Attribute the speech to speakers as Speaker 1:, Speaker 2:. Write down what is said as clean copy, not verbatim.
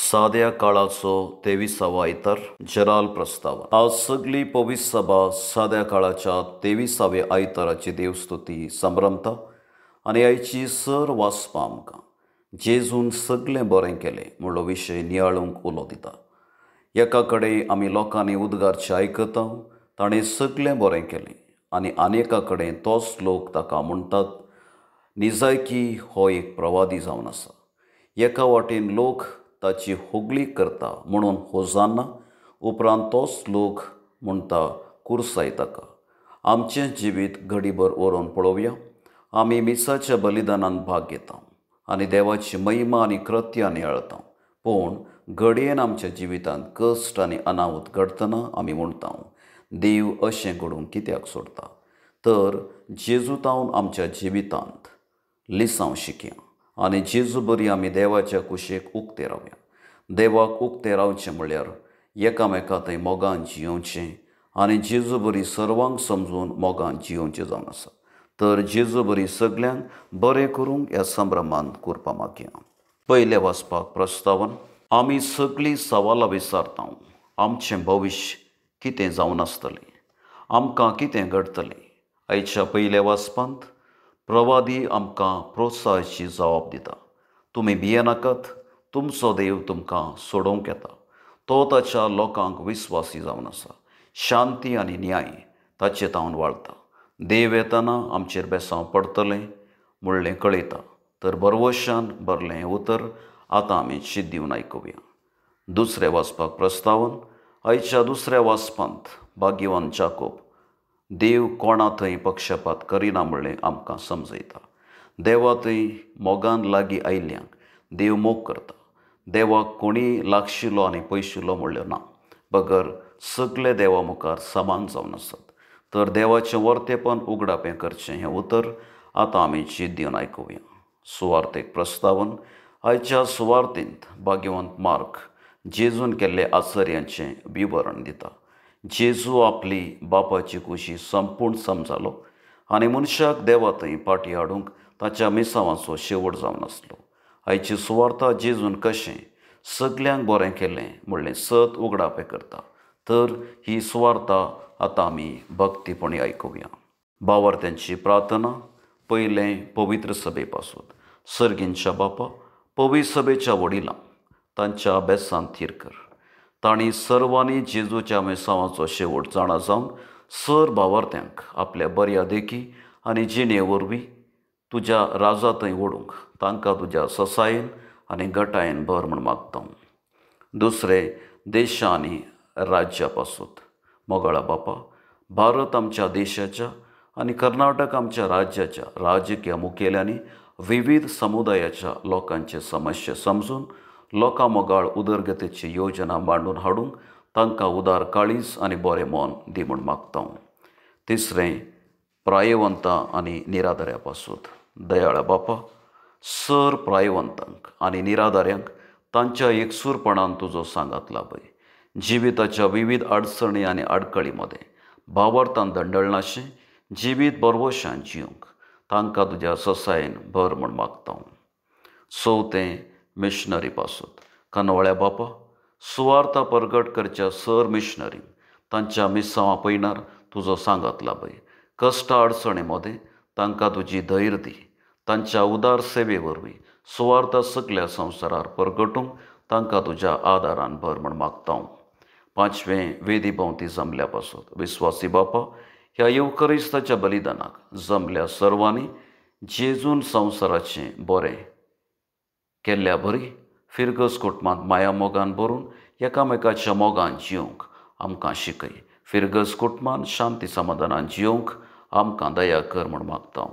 Speaker 1: साद्या काळाचो 23वो आयतार. जराल प्रस्ताव. आज सगळी पवित्र सभा साद्या काळाच्या 23व्या आयताराची देवस्तुती संभ्रमता आनी आयची सर वाचपा आमकां जेजून सगळें बरें केलें म्हणलो विशय नियाळूंक उलो दिता. एका कडेन आमी लोकांनी उद्गारचें आयकता ताणें सगळें बरें केलें आनी आनी एका कडेन तोच लोक ताका म्हणटात निजायकी हो एक प्रवादी जावन आसा. एका वाटेन लोक ताची होगळीक करता म्हणून होजाना, उपरांत तोच लोक म्हणटा कुर्साय ताका. आमचें जिवीत घडीभर व्हरून पळोवया. आमी मिसाच्या बलिदानान भाग घेता आनी देवाची महिमा आनी कृत्यां नियाळता, पूण घडयेन आमच्या जिवितांत कश्ट आनी अनावत घडटना आमी म्हणटा देव अशें घडूंक कित्याक सोडटा? तर जेजूतावन आमच्या जिवितांत लिसांव शिकया आनी जेजू बरी आमी देवाच्या कुशेक उक्ते रावया. देवाक उक्ते रावचें म्हळ्यार एकामेका थंय मोगान जियोवचें आनी जेजू बरी सर्वांक समजून मोगान जियोवचें जावन आसा. तर जेजू बरी सगल्यांक बरें करूंक ह्या संभ्रमांत कुरपा मागया. पयलें वाचपाक प्रस्तावन. आमी सगळीं सवालां विचारता, आमचें भविश्य कितें जावन आसतलें, आमकां कितें घडटलें? आयच्या पयल्या वाचपांत प्रवादी आमकां प्रोत्साहाची जबाब दिता. तुमी भियेनाकात, तुमचो देव तुमकां सोडोवंक येता. तो ताच्या लोकांक विस्वासी जावन आसा. शांती आनी न्याय ताचे तावन वाळता. देव येतना आमचेर बेसांव पडटलें म्हणलें कळयता. तर बरवशान भरलें उतर आतां आमी शीत दिवन आयकुया. दुसरें वाचपाक प्रस्तावन. आयच्या दुसऱ्या वाचपांत भाग्यवान जाकोब देव कोणा थंय पक्षपात करिना म्हणलें आमकां समजयता. देवा थंय मोगान लागीं आयिल्ल्यांक देव मोग करता. देवाक कोणीय लागशिल्लो आनी पयशिल्लो म्हणलें ना, बगर सगळे देवा मुखार समान जावन आसात. तर देवाचें वर्तेपण उगडापें करचें हें उतर आतां आमी शीत दिवन आयकुया. सुवार्थेक प्रस्तावन. आयच्या सुवार्थेंत भाग्यवंत मार्क जेजून केल्ले आचर्यांचें विवरण दिता. जेजू आपली बापाची खुशी संपूर्ण समजालो आनी मनशाक देवा थंय पाटी हाडूंक ताच्या मिसांवाचो शेवट जावन आसलो. आयची सुवार्ता जेजून कशें सगल्यांक बरें केलें म्हणलें सत उगडापें करता. तर ही सुवार्ता आतां आमी भक्तीपणी आयकुया. भावार्थ्यांची प्रार्थना. पयलें पवित्र सभे पासून. सर्गींच्या बापा, पवित्र सभेच्या वडिलां तांच्या बेसांत थीर कर. तांणी सर्वांनी जेजूच्या मिसांवाचो शेवट जाणा जावन सर भावार्थ्यांक आपल्या बऱ्या देखी आनी जिणे वरवीं तुज्या राजा थंय ओडूंक तांकां तुज्या ससायेन आनी गटायेन भर म्हूण मागता. दुसरें देशा आनी राज्या पासून. मोगाळा बापा, भारत आमच्या देशाच्या आनी कर्नाटक आमच्या राज्याच्या राजकीय मुखेल्यांनी विविध समुदायाच्या लोकांचे समस्या समजून लोकां मोगाळ उदरगतीची योजना मांडून हाडूंक तांकां उदार काळीज आनी बरें मन दी म्हूण मागता. तिसरें प्रायवंतां आनी निराधाऱ्या पासून. दयाळा बापा, सर प्रायवंतांक आनी निराधाऱ्यांक तांच्या एकसूरपणान तुजो सांगात लाभय. जिविताच्या विविध अडचणी आनी आडखळी मदें भावार्थान दंडळनाशें जिवीत बरवशान जिवंक तांकां तुज्या ससायेन भर म्हूण मागता. चवथें मिशनरी पासून. कानवळ्या बापा, सुवार्ता परगट करच्या सर मिशनरी तांच्या मिसांवां पयणार तुजो सांगात लाभय. कश्ट अडचणी मदें तांकां तुजी धैर्य दी. तांच्या उदार सेवे वरवीं सुवार्ता सगल्या संवसारार परगटूंक तांकां तुज्या आदारान भर म्हूण मागता. पांचवें वेदी भोंवती जमल्या पासून. विस्वासी बापा, ह्या येवकरिस्ताच्या बलिदानाक जमल्या सर्वांनी जेजून संवसाराचें बरें केल्ल्या बरी फिरगज कुटुंबांत माया मोगान भरून एकामेकाच्या मोगान जिवंक आमकां शिकय. फिरगज कुटुंबान शांती समाधानान जिवंक आमकां दया कर म्हूण मागता.